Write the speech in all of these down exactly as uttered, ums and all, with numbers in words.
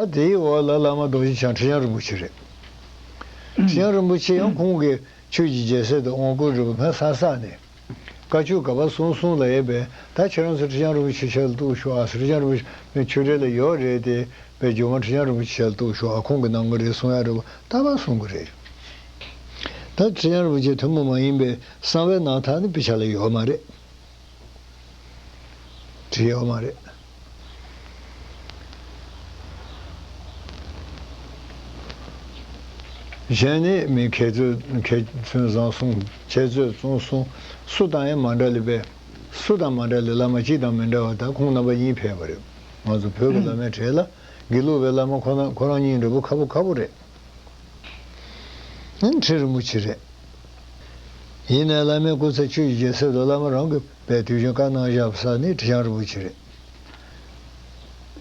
ད་དེའི་འོག་ལ་བླ་མ་རྡོ་རྗེ་འཆང་ཁྲི་བྱང་རིན་པོ་ཆེ་རེད། ཁྲི་བྱང་རིན་པོ་ཆེ་ཡང་ཁོང་གིས་ཆོས་ཀྱི་རྒྱལ་སྲས་དང་དབང་བསྐུར་རིན་པོ་ཕན་ས་ས་ནས། བཀའ་ཆོས་ག་པར་གསུང་གསུང་ལ་ཡས་པས། ད་ཁྱེད་རང་ཚོ་ཁྲི་བྱང་རིན་པོ་ཆེ་ཞལ་གཏུགས་ཤོག་ཨ། ཁྲི་བྱང་རིན་པོ་ཆེ་ཆོས་འབྲེལ་ལ་ཡོད་རེད་དེ། པའི་ཇོ་མོ་ཁྲི་བྱང་རིན་པོ་ཆེ་ཞལ་གཏུགས་ཤོག་ཨ། ཁོང་གིས་གནང་གི་རེད་གསུང་ཡ་རེད་པ། ད་བ་གསུང་གི་རེད། ད་ཁྲི་བྱང་རིན་པོ་ཆེ་ཐུན་མོང་མ་ཡིན་པའི་གསང་བའི་རྣམ་ཐར་ནི་དཔེ་ཆ་ལ་ཡོད་མ་རེད། བྲིས་ཡོད་མ་རེད། གཞན་ནི་མི་མཁས་བཙུན་མཁས་བཙུན་བཟང་གསུང་འཆད་རྩོད་རྩོམ་གསུང་སུ་དང་ཡང་མ་འདྲ་ལེ་བས། སུ་དང་མ་འདྲ་ལེ་བླ་མ་གཅིག་དང་མི་འདྲ་བ་ད་ཁོང་རྣམ་པ་གཉིས་ཕེབས་པ་རེད། ང་ཚོ་བོད་ཀྱི་བླ་མའི་གྲས་ལ་དགེ་ལུགས་པའི་བླ་མ་ཁོ་ན་ཁོ་རང་གཉིས་འདྲ་པོ་ཁ་པོ་ཁ་པོ་རེད། ཨ་ནི་ཁྲི་རིན་པོ་ཆེ་རེད། ཡིན་ནའི་བླ་མའི་སྐུ་ཚེ་ཆོས་ཀྱི་རྒྱལ་སྲས་དང་བླ་མ་རང་གིས་པའི་དུས་རྒྱུན་བཀའ་གནང་བཞག་པ་ས་ནི་ཁྲི་བྱང་རིན་པོ་ཆེ་རེད།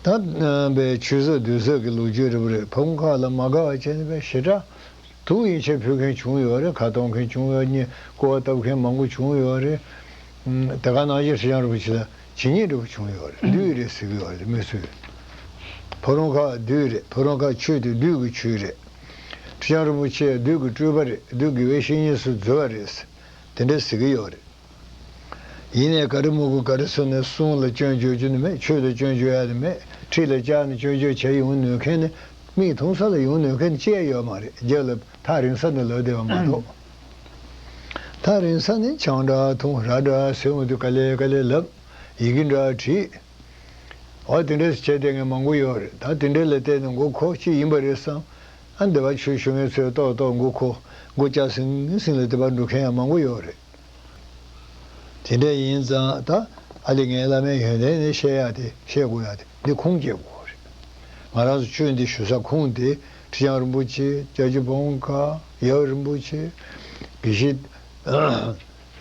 ད་པའི་ཆོས་ཟབ་འདུས་ཟབ་ཀྱི་ལོ་རྒྱུས་རིན་པོ་རེད། ཕ་བོང་ཁ་ལ་མ་དགའ་བ་བྱས་ནས་པའི་ཞེ་དྲག་དུག་ཡིན་ཆད་ཕུལ་མཁན་བྱུང་ཡོད་རེད། ཁ་གཏོང་མཁན་བྱུང་ཡོད། གཉིས་སྐོར་བ་བཏབ་མཁན་མང་པོ་བྱུང་ཡོད་རེད། ཨ་དེ་ག་ནང་བཞིན་ཁྲི་བྱང་རིན་པོ་ཆེ་ལ་ཇི་སྙེད་འདྲ་པོ་བྱུང་ཡོད་རེད། བདུད་རེད་ཟེར་གི་ཡོད་རེད་མི་ཚོས། ཕ་བོང་ཁ་བདུད་རེད། ཕ་བོང་ཁ་ཆོས་དེ་བདུད་ཀྱི་ཆོས་རེད། ཁྲི་བྱང་རིན་པོ་ཆེ་བདུད་ཀྱི་སྤྲུལ་པ་རེད། བདུད་ཀྱི་དབྱེ་གཞི་གཉིས་སུ་འཛུལ་བ་རེད། དེ་འདྲ་ཟེར་གི་ཡོད་རེད། ཡིན་ནའི་ག་རེ་མོ་གི་ག་རེ་ཟེར་ནས་གསུང་ལ་སྐྱོན་བརྗོད་རྒྱུ་ནི་མེད། ཆོས་ལ་སྐྱོན་བརྗོད་ཡ་ནི་མེད། ཁྲི་ལ་བཅར་ནས་སྐྱོན་བརྗོད་བྱེད་ཡོང་ནུས་མཁན་ནི། མིག་མཐོང་ས་ལ་ཡོང་ནུས་མཁན་ནི་ཅི་ཡང་ཡོད་མ་རེད། རྒྱབ་ལ་ཐག་རིང་ས་ནས་ལབ་བསྡད་པ་མ་གཏོགས། ཐག་རིང་ས་ནས་ཆང་འདྲ་འཐུང་ར་འདྲ་ཟེར་འོང་དུས་ག་ལེ་ག་ལེ་ལབ། ཡི་གེ་འདྲ་བྲིས། འོ་དེ་འདྲ་བྱས་བསྡད་མཁན་མང་པོ་ཡོད་རེད། ད་དེ་འདྲ་ལ་བལྟས་ནས་མགོ་འཁོར་ཅིག་ཡིན་པ་རེད་བསམ། ཨ་འདི་བ་ཆོས་ཞུ་མཁན་ཚོས་ཏོག་ཏོག་མགོ་འཁོར། མགོ་བཀྱག་ཟིང་ཟིང་ལ་དེ་བ་འགྲོ་མཁན་ཡང་མང་པོ་ཡོད་རེད། དེ་འདྲ་ཡིན་ཙང་ད་ཨ་ལེ་ངའི་བླ་མའི་ཡོན་ཏན་ནི་བཤད་ཡག་དེ་བཤད་དགོས་ཡག་དེ་འདི་ཁུངས་སྐྱེལ་དགོས་རེད། ང་རང་ཚོ་ཆོས་འདི་ཞུ་ས་ཁུངས་དེ་ཁྲི་བྱང་རིན་པོ་ཆེ། སྐྱབས་རྗེ་ཕ་བོང་ཁ། ཡབ་རིན་པོ་ཆེ། དགེ་བཤེས་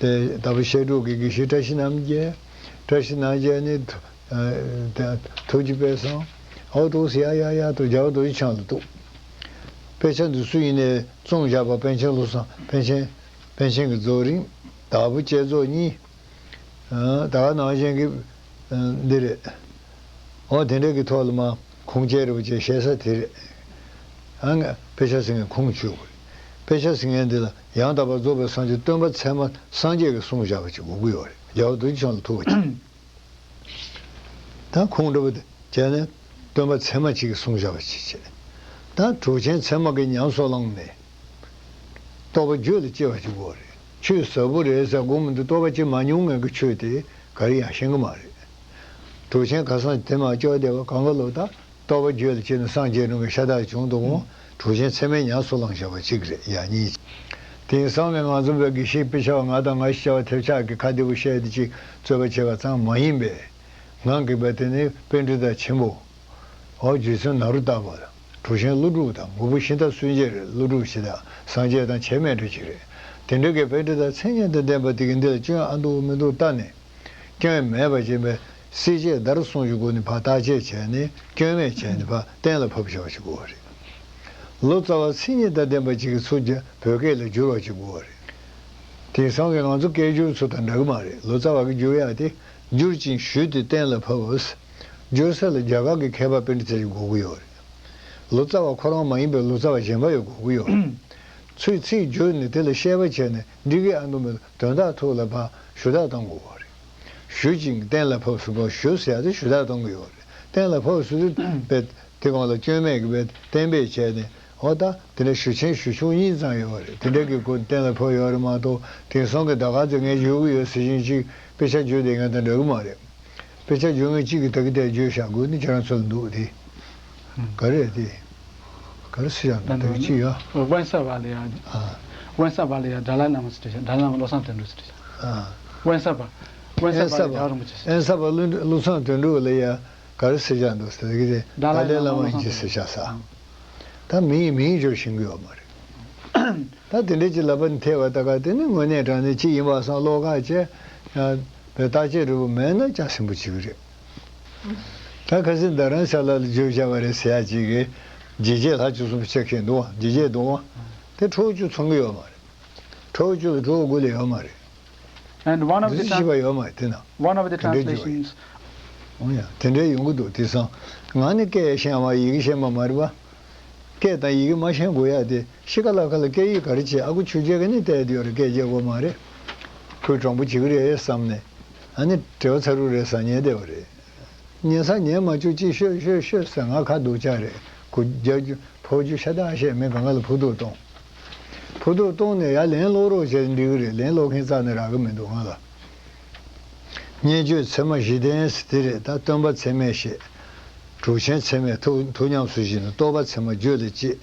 དེ་ལྟ་བུ་བཤད་སྒྲུབ་ཀྱི་དགེ་བཤེས་བཀྲ་ཤིས་རྣམ་རྒྱལ། བཀྲ་ཤིས་རྣམ་རྒྱལ་ནི་ཐུགས་རྗེ་དཔལ་བཟང་། ཨོ་ཏོག་ཡ་ཡ་ཡ་ཏོ་རྒྱལ་བ་རྡོ་རྗེ་འཆང་ལ་གཏུགས། དཔེ་ཆ་འདི་སུ་ཡིན་ནའི་རྩོམ་བཞག་པ་པཎ་ཆེན་བློ་བཟང་པཎ་ཆེན། པཎ་ཆེན་གྱི་རྫོགས་རིམ། དྭགས་པོ་བསྐྱེད་རྫོགས་གཉིས། ད་ག་ནང་བཞིན་གྱི་འདི་རེད། འོ་དེ་འདྲ་གི་ཐོག་ལ་མ་ཁུངས་སྐྱེལ་རེ་བ་བྱས་བཤད་ས་དེ་རེད། ཨ་ང་དཔེ་ཆ་ཟིན་མཁན་ཁུངས་བཅུག་དགོས་རེད། དཔེ་ཆ་ཟིན་མཁན་འདི་ལ་ཡང་དག་པར་རྫོགས་པའི་སངས་རྒྱས་སྟོན་པ་ཚད་མ་སངས་རྒྱས་ཀྱིས་གསུངས་བཞག་པ་ཅིག་དགོས་ཀྱི་ཡོད་རེད། རྒྱལ་བ་རྡོ་རྗེ་འཆང་ལ་ཐུག་པ་ཅིག་ད་ཁུངས་འདྲ་པོ་དེ་བྱས་ནས་སྟོན་པ་ཚད་མ་གཅིག་གིས་གསུངས་བཞག་པ་ཅིག་བྱས། ད་གྲུབ་ཆེན་ཚད་མ་གིས་ཉམས་སུ་བླངས་ནས་རྟོགས་པ་རྒྱུད་ལ་སྐྱེ་བ་ཅིག་དགོས་རེད། ཆོས་ཟབ་པོ་རེད་ཟེར་དགོངས་མི་འདུག་རྟོགས་པ་སྐྱེ་མ་མྱོང་མཁན་གྱི་ཆོས་དེ་ག་རེ་ཡང་ཤེས་ཀྱི་མ་རེད། གྲུབ་ཆེན་ཁ་སང་དེ་མ་སྐྱོར་བསྡད་པ་གང་ག་ལོ་ད་རྟོགས་པ་རྒྱུད་ལ་སྐྱེས་ནས་སངས་རྒྱས་འགྲོ་མཁན་ཤ་སྟག་བྱུང་འདུག་གོ། གྲུབ་ཆེན་ཚད་མས་ཉམས་སུ་བླངས་བཞག་པ་གཅིག་རེད་ཡ་གཉིས། དེང་སང་ནས་ང་ཚོ་བོད་དགེ་བཤེས་དཔེ་ཆ་བ་ང་དང་ང་ཞིག་བྱ་བ་ཐེབས་ཆག་གི་ཁ་བདེ་པོ་བཤད་དེ་གཅིག་རྩོད་པ་བྱེད་པ་ཙམ་མ་ཡིན་པས། ང་གི་བ་དེ་ནི་པཎྜི་ཏ་ཆེན་པོ། འོ་རྗེ་བཙུན་ནཱ་རོ་ཏ་པ་དང་གྲུབ་ཆེན་ཀླུ་སྒྲུབ་དང་མགོན་པོ་ཤིང་རྟ་སུན་འབྱིན་རེད། ཀླུ་སྒྲུབ་ཞེས་དང་སངས་རྒྱས་དང་ཁྱད་མེད་འདྲ་ཅིག་རེད། དེ་འདྲ་གི་པཎྜི་ཏ་མཚན་སྙན་དང་ལྡན་པ་དེ་གི་འདི་ལ་སྐྱོན་ཨ་འདུག་མི་འདུག་བལྟ་ནས། སྐྱོན་མེད་པ་བྱས་པའི་སྲིད་བྱས་བརྡར་གསུངས་ཀྱི་སྒོ་ནས་ཕར་བརྟག་དཔྱད་བྱས་ནས་སྐྱོན་མེད་བྱས་ནས་ཕར་གཏན་ལ་ཕབ་བྱ་བ་ཞིག་དགོས་པ་རེད། ལོ་ཙཱ་བ་མཚན་ཉིད་དང་ལྡན་པ་ཅིག་གི་ཚུལ་གྱིས་བོད་སྐད་ལ་བསྒྱུར་བ་ཞིག་དགོས་པ་རེད། དེང་སང་གི་ང་ཚོ་སྐད་སྒྱུར་ཚོ་དང་འདྲ་གི་མ་རེད། ལོ་ཙཱ་བ་གིས་བསྒྱུར་ཡག་དེ་བསྒྱུར་ཅིང་ཞུས་ཏེ་གཏན་ལ་ཕབ། བསྒྱུར་ས་ལ་རྒྱ་གར་གྱི་མཁས་པ་པཎྜི་ཏ་ཞིག་དགོས་ཀྱི་ཡོད་རེད། ལོ་ཙཱ་བ་ཁོ་རང་མ་ཡིན་པའི་ལོ་ཙཱ་བ་གཞན་པ་ཡང་དགོས་ཀྱི་ཡོད་རེད། ཚུར་ཚིག་བསྒྱུར་ནས་དེ་ལ་བཤད་པ་བྱས་ནས་འགྲིག་གི་ཨ་འདུག་མི་འདུག་དོན་དག་ཐོག་ལ་ཕར་ཞུ་དག་གཏོང་དགོས་པ་རེད། ཞུ་ཅིང་གཏན་ལ་ཕབ་ཟེར་དགོས། ཞུ་ཟེར་ཡ་དེ་ཞུ་དག་གཏོང་གི་ཡོད་རེད། གཏན་ལ་ཕབ་ཟེར་དུས་པས་དེ་སྒང་ལ་སྐྱོན་མེད་ཀྱི་བས་གཏན་འབེབས་བྱས་ནས་འོ་ད་དེ་འདྲ་ཞུ་ཆེན་ཞུ་ཆུང་གཉིས་ཙམ་ཡོད་རེད། དེ་འདྲ་གི་སྒོ་ནས་གཏན་ལ་ཕབ་ཡོད་རེད་མ་གཏོགས་དེང་སང་གི་ཟླ་སྐར་ཚོས་ངས་བསྒྱུར་གི་ཡོད་ཟེར་བཞིན་ཅིག་དཔེ་ཆ་བསྒྱུར་བསྡད་མཁན་དང་འདྲ་གི་མ་རེད། དཔེ་ཆ་བསྒྱུར་མཁན་གཅིག་གིས་ད་གི་དེ་བསྒྱུར་བཞག་དགོས་ནི་ཁྱེད་རང་ཚོ་ལ་འདུག་དེ། ག་རེ་དེ། ག་རེ་ཟེར་ཡག་འདུག་ད་གི་ཅི་ཡོད། དབེན་ས་པ་ལ་ཡ། ཨ། དབེན་ས་པ་ལ་ཡ་དཱ་ལའི་བླ་མ་ཟེར་བྲིས་ཤག་དཱ་ལའི་བླ་མ་བློ་བཟང་དོན་གྲུབ་ཟེར་བྲིས་ཤག་ཨ། དབེན་ས་པ། དབེན་ས་པ་ལ་རྒྱལ་བ་རིན་པོ་ཆེ་ཟེར། དབེན་ས་པ་བློ་བློ་བཟང་དོན་གྲུབ་ལ་ཡ་ག་རེ་ཟེར་ཡག་འདུག་ཟེར་གི་དེ་དཱ་ལའི་བླ་མ་ཡིན་གྱི་ཟེར་ཤག་ས། ད་མིང་མིང་བརྗོད་ཤེས་ཀྱི་ཡོད་མ་རེད། ད་དེ་འདྲའི་ཅིག་ལབ་པ་ནི་ཐལ་བ་ད་ག་དེ་ནི་དངོས་གནས་དྲང་གནས་ཅི་ཡིན་པ་སང་བློ་ཁ་བྱས། ཡང་བའི་བརྟག་དཔྱད་འདྲ་པོ་མེད་ན་ཅང་ཟིན་པོ་བྱེད་ཀྱི་རེད། ད་ཁ་སང་རྡ་རམ་ས་ལ་ལ་བརྗོད་བྱ་བ་རེད་ཟེར་ཡ་ཅིག་གིས་ཇི་བྱས་ལྷ་བཅུ་གསུམ་ཆགས་ཤིང་འདུག་བ། ཇི་བྱས་འདུག་བ། དེ་ཁྲོ་བཅུ་ཚང་གི་ཡོད་མ་རེད། ཁྲོ་བཅུ་ལ་ཁྲོ་དགུ་ལས་ཡོད་མ་རེད། And one of the འདི་ཚོ་ཤེས་པ་ཡོད་མ་རེད་དེ་ན། One of the ག་འདྲ་བརྗོད་པ་ཡིན། Translations འོ་ཡ། དེ་འདྲའི་ཡོང་གི་འདུག་དེང་སང་ང་ནི་སྐད་ཤེས་མ། ཡི་གེ་ཤེས་མ་མ་རེད་པ། སྐད་དང་ཡི་གེ་མ་ཤེས་དགོས་ཡ་དེ། ཤི་ཁ་ལ་ཁ་ལ་སྐད་ཡིག་ག་རེ་བྱེད། ཨ་ཁུ་ཆོས་རྒྱལ་གྱིས་ནི་བལྟས་བསྡད་ཡོད་རེད། སྐད་རྒྱག་དགོས་མ་རེད། ཁོས་དྲང་པོ་བྱེད་ཀྱི་རེད་བསམ་ནས། ཨ་ནི་བྲེལ་བ་ཚ་རུག་རེད་ཟེར་ཉན་བསྡད་པ་རེད། ཉན་ས་ཉན་མ་བཅུག་ཅིག་ཤོད་ཤོད་ཤོད་ཟེར། ང་ཁ་སྡུག་ཅག་རེད། ཁོ་རྒྱག་རྒྱུ་ཕོག་རྒྱུ་ཤ་སྟག་བཤད། མི་གང་ག་ལ་ཕོག་ཐུག་གཏོང་། ཕོག་ཐུག་གཏོང་ནས་ཡར་ལན་སློག་རོགས་བྱས་འགྲིག་གི་རེད། ལན་སློག་མཁན་རྩ་ནས་རག་གི་མི་འདུག་ང་ལ། སྙན་བརྒྱུད་ཚད་མ་བཞི་ལྡན་ཟེར་དེ་རེད། ད་སྟོན་པ་ཚད་མས་བཤད། གྲུབ་ཆེན་ཚད་མས་ཐུགས་ཐུགས་ཉམས་སུ་བཞེས་ནས། རྟོགས་པ་ཚད་མ་རྒྱུད་ལ་སྐྱེས།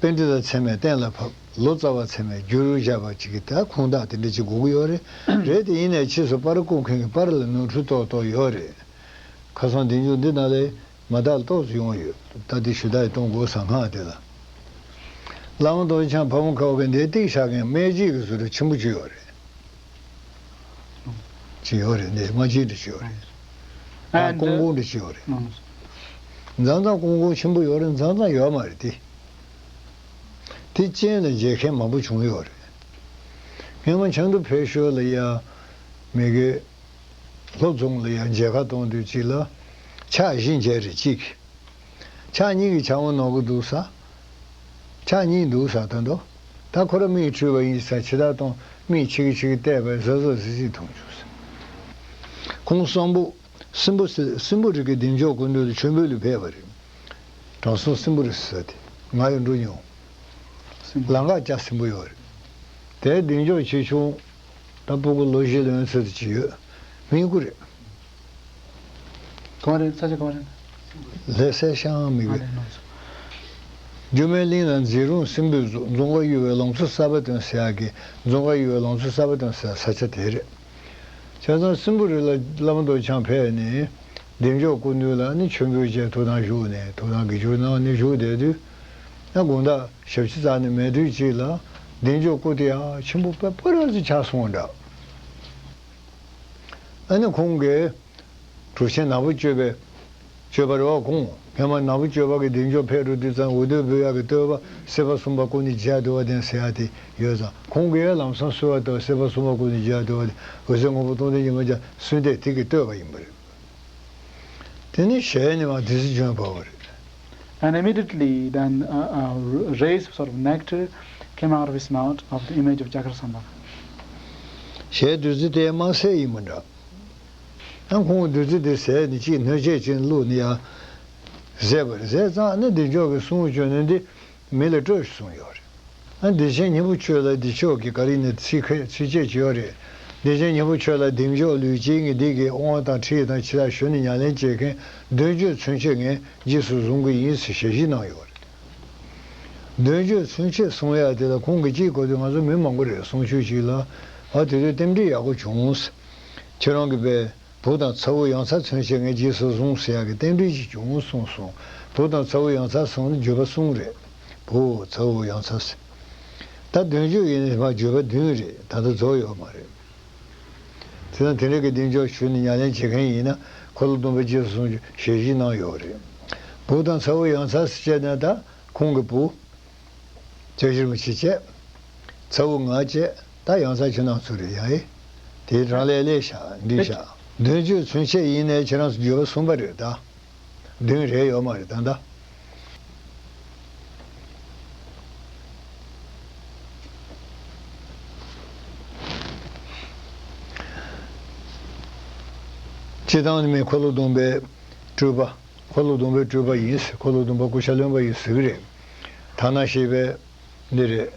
པཎྜི་ཏ་ཚད་མས་གཏན་ལ་ཕབ། ལོ་ཙཱ་བ་ཚད་མས་རྒྱུད་རུ་བཞག་པ་ཅིག་གི་ད་ཁུངས་དག་དེ་འདྲ་ཅིག་དགོས་ཀྱི་ཡོད་རེད། རེད་དེ་ཡིན་ནའི་ཕྱིས་སུ་པར་བརྐོ་མཁན་གྱི་པར་ལ་ནོར་འཁྲུལ་ཏོག་ཏོག་ཡོད་རེད། ཁ་སང་སྡིངས་ཆ་འདི་ནང་ལ་མ་དག་ཏོག་ཙམ་ཡོང་ཡོད། ད་འདི་ཞུ་དག་གཏོང་དགོས་ཟེར། སྔགས་དེ་ལ། བླ་མ་རྡོ་རྗེ་འཆང་ཕ་བོང་ཁ་བ་གི་འདིའི་ཏིག་བཞག་མཁན་སྨན་དཔྱད་ཀྱི་བཟོ་འདྲ་ཆེན་པོ་ཅིག་ཡོད་རེད། ཅིག་ཡོད་རེད། འདི་སྨན་དཔྱད་འདྲ་ཅིག་ཡོད་རེད། ད་ཀོང་ཀོང་འདྲ་ཅིག་ཡོད་རེད། མཛངས་མཛངས་ཀོང་ཀོང་ཆེན་པོ་ཡོད་རེད། མཛངས་མཛངས་ཡོད་མ་རེད་དེ། དེ་རྐྱེན་ལ་མཇལ་མཁན་མང་པོ་བྱུང་ཡོད་རེད། སྔོན་མ་ཆབ་མདོ་ཕེབས་ཞོར་ལ་ཡ། མི་དགེ་ལྷོ་རྫོང་ལ་ཡ་མཇལ་ཁ་གཏོང་དུས་གཅིག་ལ་ཕྱག་བཞི་མཇལ་རེད། གཅིག་ཕྱག་གཉིས་ཀྱི་ཕྱག་དབང་གནང་གི་འདུག་ས། ཕྱག་གཉིས་འདུག་ས་ད་དོ། ད་ཁོ་ར་མིག་འཁྲུལ་བ་ཡིན་ས། ཕྱི་ལྟར་གཏོང་། མིག་ཆིག་ཆིག་བལྟས་པས་གཟབ་གཟབ་གཟིགས་གཟིགས་མཐོང་བྱུང་ས། ཁོང་གསུམ་པོ་སྲིན་པོ་སྲིན་པོ་རི་གི་གདེང་འཇོག་སྐུ་མདུན་དུ་མཆོད་འབུལ་ལ་ཕེབས་པ་རེད། དྲང་སྲོང་སྲིན་པོ་རི་ཟེར་དེ་ང་ཡང་འགྲོ་མྱོང་། ལམ་ཁ་རྒྱ་ཆེན་པོ་ཡོད་རེད། དེ་གདེང་འཇོག་ཆེ་ཆུང་། ད་སྤུ་གུ་ལོ་བཞི་ལོན་ཚོད་དུ་ཅི་ཡོད། མི་གུ་རེད། གང་རེད། ས་ཆ་གང་རེད། ལྷ་སའི་ཤང་མི་ཨ་གུ། ལས་ནང་སོ། སྒྱུ་མའི་གླིང་ལ་མཛེས་རུང་སྲིན་པོའི་གཟུགས། རྫོང་དཀར་གཡུ་བའི་ལང་ཚོ་གསར་པ་སྟོན་ཟེར་ཡག་གི། རྫོང་དཀར་གཡུ་བའི་ལང་ཚོ་གསར་པ་སྟོན་ཟེར་ས་ཆ་དེ་རེད། བྱས་ཙང་སྲིན་པོ་རི་ལ་བླ་མ་རྡོ་རྗེ་འཆང་ཕེབས་ནས་གདེང་འཇོག་སྐུ་མདུན་ལ་ནི་མཆོད་འབུལ་བྱས། ཐུགས་དམ་བཞུགས་ནས། ཐུགས་དམ་དགེ་སྦྱོར་གནང་ནས་བཞུགས་བསྡད་དུས། ཡང་དགོང་དག་ཞག་ཕྱེད་ཙམ་ནས་མེད་དུས་གཅིག་ལ་གདེང་འཇོག་སྐུ་དེ་ཡང་ཆེན་པོ་དཔེ་ཕ་ར་ཙམ་ཆགས་སོང་འདྲ། ཨ་ནི་ཁོང་གིས་གྲུབ་ཆེན་ནག་པོ་སྤྱོད་པའི་སྤྱོད་པ་རེད་བ། ཁོང་སྔོན་མ་ནག་པོ་སྤྱོད་པ་གི་གདེང་འཇོག་ཕེབས་འགྲོ་དུས་ཙང་འོ་དོད་འབུལ་ཡག་གི་བསྟོད་པ། སྲིད་པ་གསུམ་པ་ཀུན་ནས་རྒྱལ་བ་དང་ཟེར་ཡག་དེ་ཡོད་ཙང་། ཁོང་གིས་ལམ་སང་གསོལ་བ་བཏབ། སྲིད་པ་གསུམ་པ་ཀུན་ནས་རྒྱལ་བ་དང་། འོད་གསལ་ངོ་བོ་སྟོང་ཐུན་ཉི་མ་བརྒྱ་གསོལ་འདེབས་དེ་གི་བསྟོད་པ་ཡིན་པ་རེད། དེ་ནས་ཞལ་ནས་མར་བདུད་རྩི་བྱོན་པ་རེད། And immediately then uh, uh, rays sort of nectar came out of his mouth of the image of Cakrasambhava. ཞལ་བདུད་རྩི་དེ་དམར་སེར་ཡིན་པ་འདྲ། ཡང་ཁོང་བདུད་རྩི་དེ་ཟས་ནས་ཅིག་སྣོད་ཆས་ཅིག་བླུགས་ནས་ཡར་བཟས་པ་རེད། བཟས་ཙང་ནི་བདེ་མཆོག་གིས་གསུང་བྱོན་ནས་འདི་མི་ལ་སྤྲོད་ཤིག་གསུངས་ཡོད་རེད། ཨ། བདེ་ཆེན་སྙིང་པོ་ཁྱོད་ལ་བདེ་མཆོག་གིས་ག་རེ་ནས་ཚིག་ཁ་ཚིགས་བཅད་ཅིག་ཡོད་རེད། བདེ་ཆེན་སྙིང་པོ་ཁྱོད་ལ་བདེ་མཆོག་ལུས་ཅན་གྱི་འདི་གི་དབང་དང་ཁྲིད་དང་ཕྱི་ལ་ཞུ་ནས་ཉམས་ལེན་བྱེད་མཁན་དོན་བརྗོད་མཚོན་བྱེད་ངས་རྗེས་སུ་བཟུང་གི་ཡིན་ཟེར་ཞལ་བཞེས་གནང་ཡོད་རེད། དོན་བརྗོད་མཚོན་བྱེད་གསུང་ཡ་དེ་ལ་ཁོང་གིས་ཅིག་གོ་དུས། ང་ཚོ་མི་མང་པོ་རེད། གསུང་ཆོས་ཅིག་ལ། ཨ། དེ་དུས་རྟེན་འབྲེལ་ཡག་པོ་བྱུང་། ཁྱེད་རང་གིས་པའི་བུ་དང་ཚ་བོ་ཡང་ཚ་མཚོན་བྱེད་ངས་རྗེས་སུ་བཟུང་ཟེར་ཡག་གི་རྟེན་འབྲེལ་ཅིག་བྱུང་གསུངས་སོང་། བུ་དང་ཚ་བོ་ཡང་ཚ་གསུམ་ནི་བརྗོད་པ་གསུམ་རེད། བུ་ཚ་བོ་ཡང་ཚ་ཟེར། ད་དོན་བརྗོད་ཡིན་ན་མ་བརྗོད་པ་བདུན་རེད། ད་ལྟ་རྫོགས་ཡོད་མ་རེད། དེ་ན་དེ་འདྲ་གི་གདེང་འཇོག་ཞུས་ནས་ཉམས་ལེན་བྱེད་མཁན་ཡིན་ན་འཁོར་ལོ་སྡོམ་པའི་རྗེས་སུ་བཟུང་ཞལ་བཞེས་གནང་ཡོད་རེད། བུ་དང་ཚ་བོ་ཡང་ཚ་ཟེར་བྱས་ན་ད་ཁོང་གི་བུ། སྐྱབས་རྗེ་རིན་པོ་ཆེ་བྱས། ཚ་བོ་ང་བྱས། ད་ཡང་ཚ་ཁྱོད་རང་ཚོ་རེད་ཡ། ཨེ། དེ་རང་ལས་ལས་བཞག་འགྲིག་བཞག་དོན་བརྗོད་མཚོན་བྱེད་ཡིན་ནའི་ཁྱེད་རང་ཚོ་བརྗོད་པ་གསུམ་པ་རེད་ད། བདུན་རེད་ཡོད་མ་རེད་ད་ད། སྤྱིར་བཏང་ནི་མི་འཁོར་ལོ་སྡོམ་པའི་སྤྲུལ་པ། འཁོར་ལོ་སྡོམ་པའི་སྤྲུལ་པ་ཡིན་ཟེར། འཁོར་ལོ་སྡོམ་པ་སྐུ་ཤ་རློན་པ་ཡིན་ཟེར་གི་རེད། ཐ་ན་ཤེས་པའི་འདི་རེད།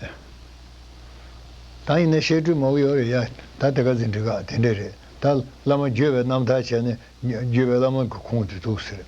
ད་ཡིན་ན་བཤད་སྤྲུལ་མང་པོ་ཡོད་རེད་ཡ། ད་དེ་ག་ཚོད་འགྲིག་ག་དེ་འདྲས་རེད། ད་བླ་མ་བརྒྱུད་པའི་རྣམ་ཐར་བྱས་ནས་བརྒྱུད་པའི་བླ་མ་གི་ཁུངས་དེ་འདུག་ཟེར།